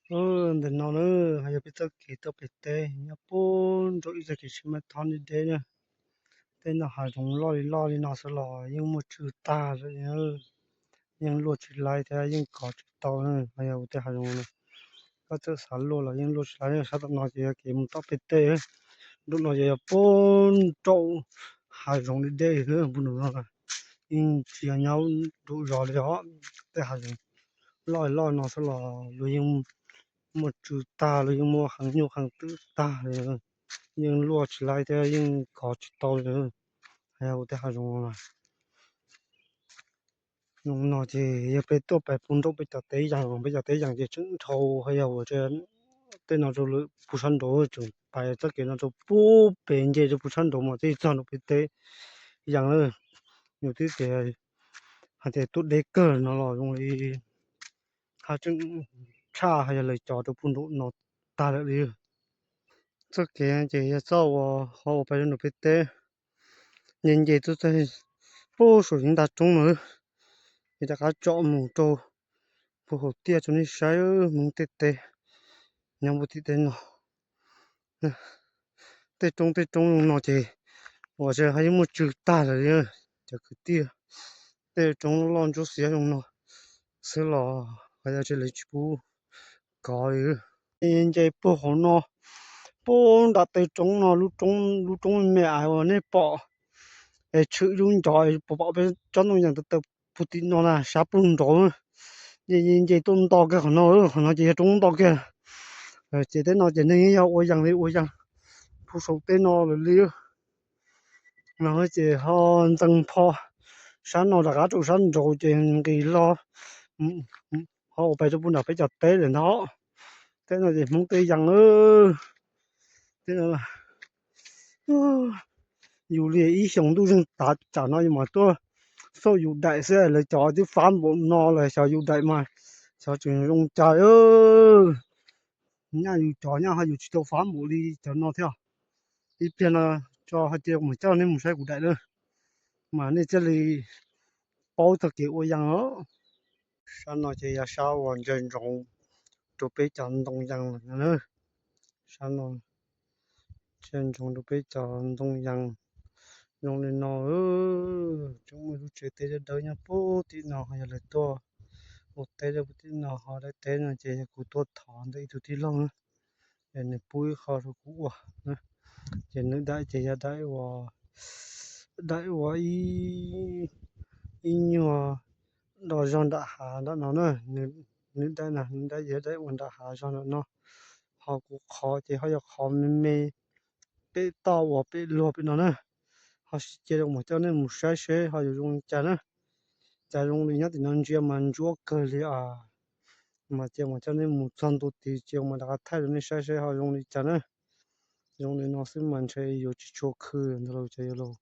Ntawm no na, yog peb txoj kev tuaj pem teb nyob puag nraum ib txoj kev tsheb mab thob deb deb na. Tej no hav zoov loj li loj li no xwb los yeej muaj tswv tag, yeej luaj tsis laib thiab yeej kov tsis tau na. Yog tej hav zoov no koj txawm xav luaj los yeej luaj tsis laib. Sab tom no ces yog kev mus tom pem teb, nraum no ces yog puag nraum hav zoov deb deb, puag nraum no yeej tsis yog nyob nraum zos li os. Tej hav zoov loj loj no xwb los luag yeej muaj tswv tag, luag yeej muaj qee nyuj qee twm tag li, yeej luaj tsis laib thiab yeej kov tsis tau li. Yog tej hav zoov no, zoo no ces yog peb tuaj pais puag nraum peb cov teb yees, peb cov teb yees ces tseem dhau, yog ua tej no rau lwm puag sab nraud, tseem pais txoj kev no rau puag pem nce rau puag sab nraud mas thiaj txog nraum peb teb yees lawm. Yus twb tias hais tias tuaj deb kawg no los zoo li haj tseem tshaj yog lawv cov rau puag nraum no tag lawm li. Txoj kev ces yog txoj uas ho ua pais rau nraum peb teb, nce nce tuaj txog puag saum yeeb nta roob no, es rov qab tsom mus rau puag hauv tiaj rau nej saib Hmoob tej teb nyob puag tim tej no. Tej roob tej roob zoo no ces uas tseem ho yeej muaj tswv tag lawm li. Cov kwv tij, tej roob loj ntsuab xiab zoo no xwb los ho yog tseem lawv tsis pub kov li. Nce puag hauv no, puag nram tej roob no, lub roob me me uas nej pom es tshwm lub ncov pom pom peb tsob ntoo yees tawm tawm puag tim no na, sab puag nraud. Nce nce tuaj nto kiag qhov no, qhov no ces yog roob nto kiag. Ces tej no ces neeg yog ua yees li ua yees puag saum tej no lawm li. No ces ho ntxees pho sab no rov qab rau sab nraud ces nqis los ho ua pais rau puag nram peb cov teb lawm ntag. Tej no ces Hmoob tej yees. Tej no yus li ib xyoos ntuj zeeg tav tsam no yus mam tuaj xauj yus daim xwb, lawv cov twb fab npaum no lawm xyov yus daim mas xyov tseem zoo cas. Nyaj yus cov nyaj ho yus tsis tau fab npaum li cov no thiab. Ib pliag no tso ho cia kuv mam coj nej mus saib kuv daim na, mas nej thiaj li paub txoj kev ua yees os. Sab no ces yog sab uas ntsia ntsoov rau peb cov ntoo yees lawm no na. Sab no ntsia ntsoov rau peb cov ntoo yees zoo li no. Tseem muaj lub tsev teb dawb dawb nyob puag tim no, ho yog lawv tuaj ua teb rau puag tim no, ho daim teb no ces yog kuv tuaj thov ntawm ib tug tij laug na, es nws pub ib qho rau kuv ua na. Ces nws daim ces yog daim uas, daim uas ib nyuag do zog nram hav nram no na. Nws daim na, nws daim yog daim uas nram hav zog nram no, ho kuv qhov ces ho yog qhov me me pem toj uas pem luag pem no na. Ho sib cia rau mam coj nej mus saib seb ho yuav zoo li cas na. Cas zoo li nyob tim no ntsia mas ntsuab kawg li as. Mas cia mam coj nej mus txog ntua tid cia mas rov qab thaij rau nej saib seb ho zoo li cas na. Zoo li no xwb mas ntshe yuav tsis tshua khw ntag lauj cov yawg laus.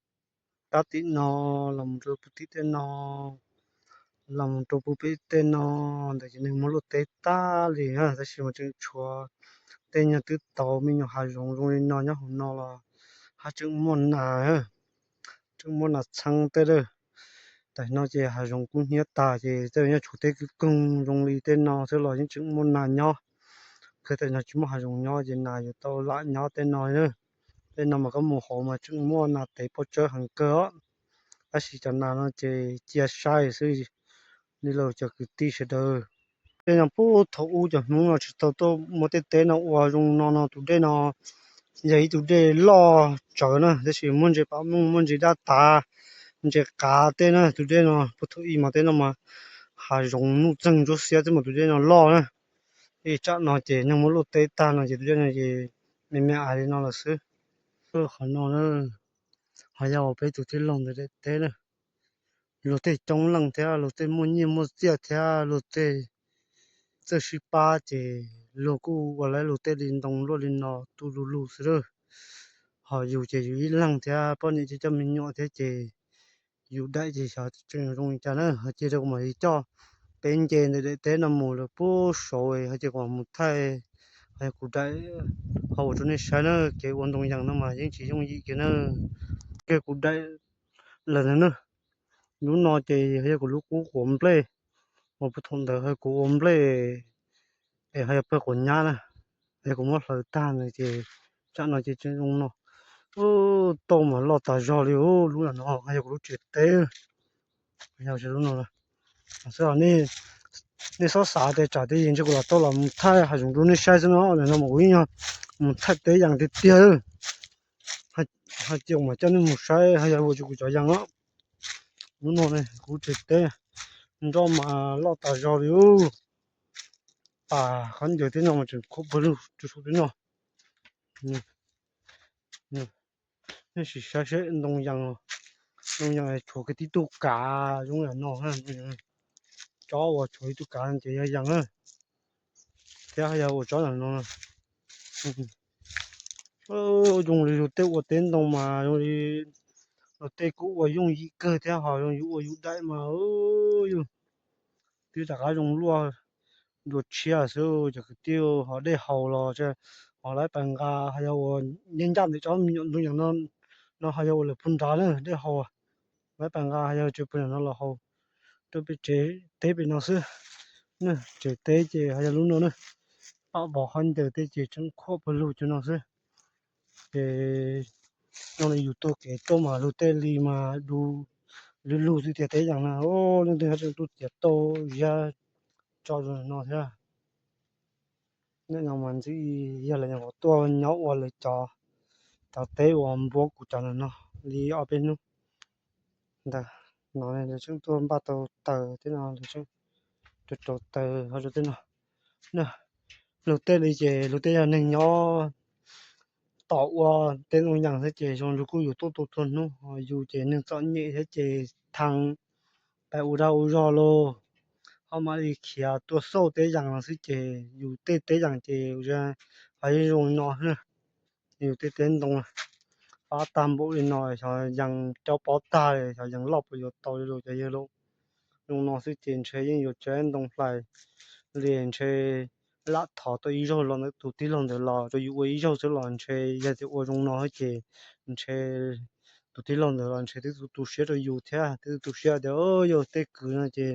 Tab tim no los mus rau puag tim tej no, los mus rau puag pem tej no ntawd ces neeg muab luaj teb tag li na, tab sis mas tseem tshuav tej nyuag twb tau me nyuam hav zoov zoo li no nyob hauv no los haj tseem muaj nas, tseem muaj nas txheeb tej lawm. Tam no ces hav zoov kub hnyiab tas ces tej zaum yeej tshuav tej kwj koog zoo li tej no xwb los yeej tseem muaj nas nyob. Qhov tam no tsis muaj hav zoov nyob ces nas yuav tau lam nyob tej no. Tej no mas koj mus hauv mas tseem muaj nas tev pob tsawb heev kawg os. Tab sis cov nas no ces cia saib xwb li lauj cov kwv tij sawv daws. Tej no puag thaum ub cov Hmoob no tsis tau tuaj muab tej teb no ua zoo no no tus dej no yog ib tug dej loj tsawv na, tab sis muaj ntses pam meej, muaj ntses daj tav, ntses qav tej na. Tus dej no puag thaum ub mas tej no mas hav zoov nuj txeeg ntsuab xiab xwb mas tus dej no loj na. Ib tsam no ces neeg muab luaj teb tag no ces tus dej no ces me me ais li no lawm xwb. Qhov no na, ho yog peb tus tij laug ntawd daim teb na. Luag tej coob leej thiab luag tej muaj nyiaj muaj txiaj thiab luag tej txawj sib pab ces luag kuj ua lawv luag tej li ntoo luaj li no tu lug lug xwb lawm. Ho yus ces yus ib leeg thiab poj niam coj coj me nyuam thiab ces yus daim ces xyov tseem zoo li cas na. Ho cia rau kuv mam li coj peb nce ntawm daim teb no mus lawm puag saud ho cia kuv mam mus thaij ho yog kuv daim ho ua rau nej saib na. Kev ua ntoo yees no mas yeej tsis yooj yim kiag na. Kiag kuv daim lawm na. Lub no ces yog kuv lub qub quav nplej uas puag thaum ntawd kuv ua nplej Es ho yog pawg quav nyab na, es kuv muab hlawv tag nws ces tsam no ces tseem zoo no. Tau mas loj tas zog li lub no, ho yog kuv lub tsev teb lub no xwb. Nej xob xav tias tsam tej yim ntshe kuv lam tau los mus thaij hav zoov rau nej saib xwb no, nim no mas kuv yeej yog mus thaij teb yam tiag tiag. Hais tias mas coj nej mus saib ho yog ua tsis kuv cov yam os. Lub no kuv tsev teb nroj mas loj tas zog li. Pas qhov ncauj teb no mas tseem khuab pawg lug rau saum teb no. Nej sim saib seb ntoo yas, ntoo yas tshuav kiag tib tug kav zoo yam no. Tsob uas tshuav ib tug kav ces yog yas na, thiab yog ua tsob yam no. Zoo li luag tej ua teb ntoo mas zoo li luag tej kuj ua yooj yim kawg thiab, ho zoo yus ua yus daim mas yus twb rov qab zoo luaj dua tshiab xwb cov kwv tij. Ho dej haus los ho laib pas nqa, ho yog ua nyob ncaj ntawm tsob me nyuam ntoo yas no, no ho yog ua lawm puag nrad na dej haus. Laib pas nqa ho yog tsev puag nram no los haus rau pem tsev teb pem no xwb. Tsev teb ces ho yog lub no na, pab vov qhov ncauj tej ces tseem khuab pawg lug cov no xwb. Ces no yus tuaj kev tuaj mas luag tej li mas du lug lug xwb tiag teb yas na. Leej twg tseem tuaj tiav tau yog tso no thiab. Nim no mas ntxim yog lawv nyuam qhuav tuaj nyob ua lawv cov, cov teb uas npuab kuv cov no li ob peb hnub ntawd no, lawv tseem tuaj npaj tau taws tej no, lawv tseem rau rau taws ho rau tej no. Luag tej li ces luag tej yog neeg nyob tom ua teb ntoo yas xwb ces zoo li kuj yus tuaj tu txhua hnub, yus ces neeg txom nyem thiab ces thee pais ua dag ua zog los ho mam li khiav tuaj xauj teb yas no xwb ces yus tej teb yas ces ho yeej zoo no na. Yus tej teb ntoo pab tag npaum li no, xyov yas cov pob tag, xyov yas loj puas yuav tau li cov yawg laus. Zoo no xwb ces ntshe yeej yuav tsav ntoo hlais li ntshe lam thov tau ib zaug los ntawm tus tij laug ntawd los rau yus ua ib zaug xwb los ntshe yog tias ua zoo no ces ntshe tus tij laug ntawd los ntshe twb tu tu siab rau yus thiab, twb tu tu siab tias yog tej kwv no ces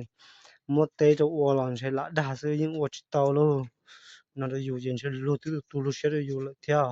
muab teb rau ua los ntshe lam dag xwb yeej ua tsis tau lauj. No rau yus ces ntshe luag twb tu tu lub siab rau yus lawm thiab.